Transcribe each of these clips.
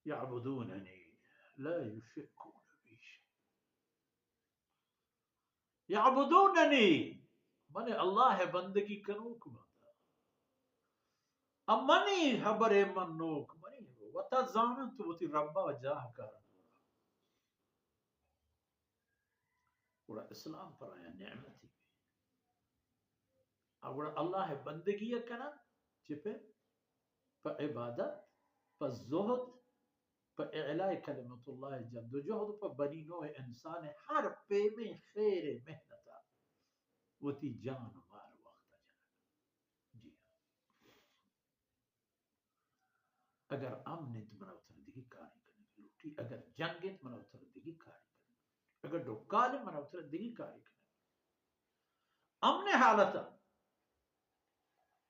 یعبدوننی لا یشرکون بی شیئا۔ یعبدوننی، من اللہ ءِ بندگی کنوک بنت۔ ءُ منی حبر ءَ منوک، منی وتا زاننت وتی رب ءَ جاہ کار۔ گڑا اسلام پر آیاں نعمتے بی۔ آ گڑا اللہ ءِ بندگی ءَ کناں، چہ پہ، پہ عبادت، پہ زہد، پہ اعلاء کلمۃ اللہ ءِ جد و جہد، پہ بنی نوع انسان ءِ ہر پیمیں خیر ءِ محنت ءَ وتی جان و مال وقت ءَ جنگ۔ جی ہاں۔ اگر امن انت، من ءَ وترا دگہ کارے کنگ لوٹی، اگر جنگ انت، من ءَ وترا دگہ کارے کنگ لوٹی، اگر ڈکال انت، من ءَ وترا دگہ کارے کنگ لوٹی۔ امن ءِ حالت ءَ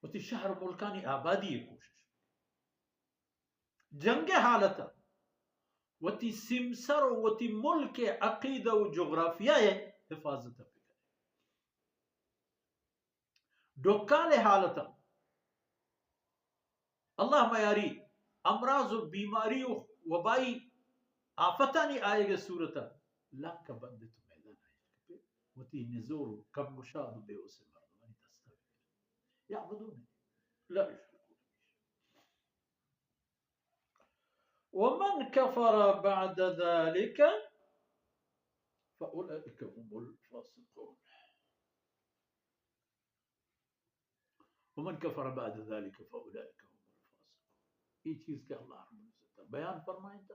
وتی شہر و ملکانی آبادی ءِ کوشش، جنگ ءِ حالت ءَ وتی سیمسر و وتی ملک ءِ عقیدہ و جغرافیہ ءِ حفاظت ءَ بکن۔ ڈکال ءِ حالت ءَ، اللہ میاری، امراض و بیماری و وبائی آفتانی آیگ ءِ صورت ءَ لک ءَ بند ات و میدان ءَ اشکت، وتی نزور و کم گشاد و بے وس مردمانی دست ءَ بگرت۔ یعبدوننی لا یشرکون بی شیئا۔ ومن كفر بعد ذلك فأولئك هم الفاسقون۔ ومن كفر بعد ذلك فأولئك هم الفاسقون۔ اے چیز کہ اللہ رب العزت ءَ بیان فرمائینتا،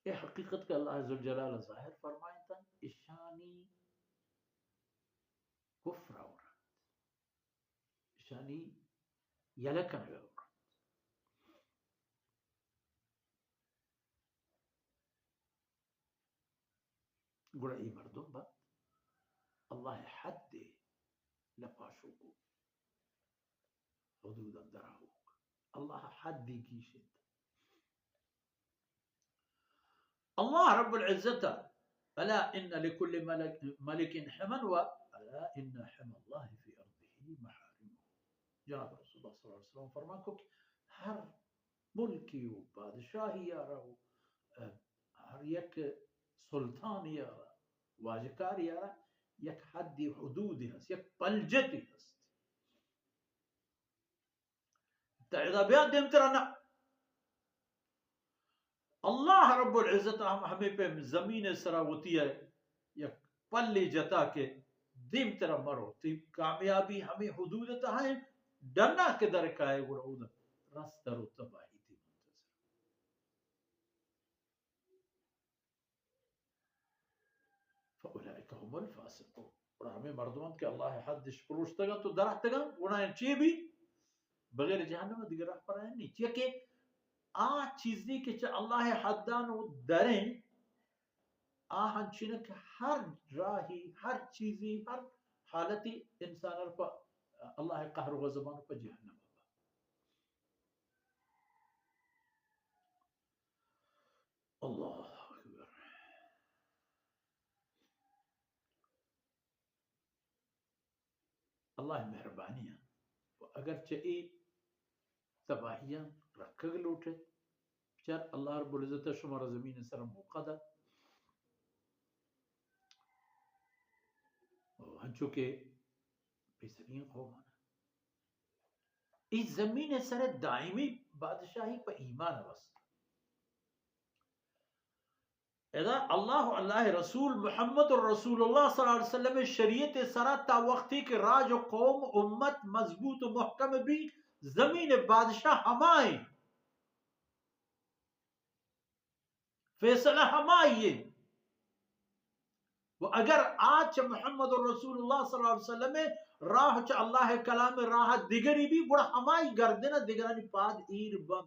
اے حقیقت کہ اللہ ذوالجلال ءَ ظاہر فرمائینتا، اشانی کفر ءَ ورنت، اشانی یلہ کنگ ءَ ورنت۔ گڑا اے مردم بنت اللہ ءِ حد ءِ لپاشوک و حدود اندر آوک۔ اللہ ءِ حد ءَ گیش انت۔ اللہ رب العزت ءَ، الا ان لكل ملك، ملك حما و الا ان حمى الله في ارضه محارمه۔ جناب رسول اللہ صلی اللہ علیہ وسلم فرمان کو کہ ہر ملکی و بادشاہی ءَ را و، اه، ہر یک سلطانی ءَ را، واجکاری ءَ را یک حدی حدودی ہست، یک پلجتی ہست۔ تا ادا بیا دیمترا نہ۔ اللہ رب العزت ہم ہمے پیم زمین سرا وتی ءَ یک پلے جتا کہ دیمترا مرو، تی کامیابی ہمے حدود تہا ہیں، ڈنا کہ در کائے گڑا اود رست رو تباہی تی منتظر۔ فأولئك هم الفاسقون۔ گڑا ہمے مردم انت کہ اللہ ءِ حد اش پروشتگ انت و دراتکگ انت، گڑا آیاں چے بی؟ بغیر جہنم ءَ دگہ راہ پر آیاں نی۔ چیا کہ آ چیزے کہ چہ اللہ ءِ حدان و دریں، آ ہنچین کہ ہر راہی، ہر چیزی، ہر حالتی انسان ءَ پہ اللہ ءِ قہر و غضبان پہ جہنم ءَ۔ اللہ اکبر۔ اللہ ءِ مہربانی انت۔ و اگر چہ اے تباہیاں رکگ لوٹ ایت، چر اللہ رب العزت ءَ شمارا زمین ءِ سر ءَ موقع دات۔ و ہنچو کہ پیسریاں قومان، اے زمین ءِ سر ءَ دائمی بادشاہی پہ ایمان ءَ بست۔ ادا اللہ و اللہ ءِ رسول محمد رسول اللہ صلی اللہ علیہ وسلم ءِ شریعت ءِ سرا تا وقتی کہ راج و قوم، امت مضبوط و محکم بی، زمین ءِ بادشاہ ہمائیں، فیصلہ ہمائی انت۔ و اگر آ چہ محمد رسول اللہ صلی اللہ علیہ وسلم ءِ راہ، چہ اللہ ءِ کلام ءِ راہ دگری بی، گڑا ہمائی گردن ءَ دگرانی پاد ایر بنت۔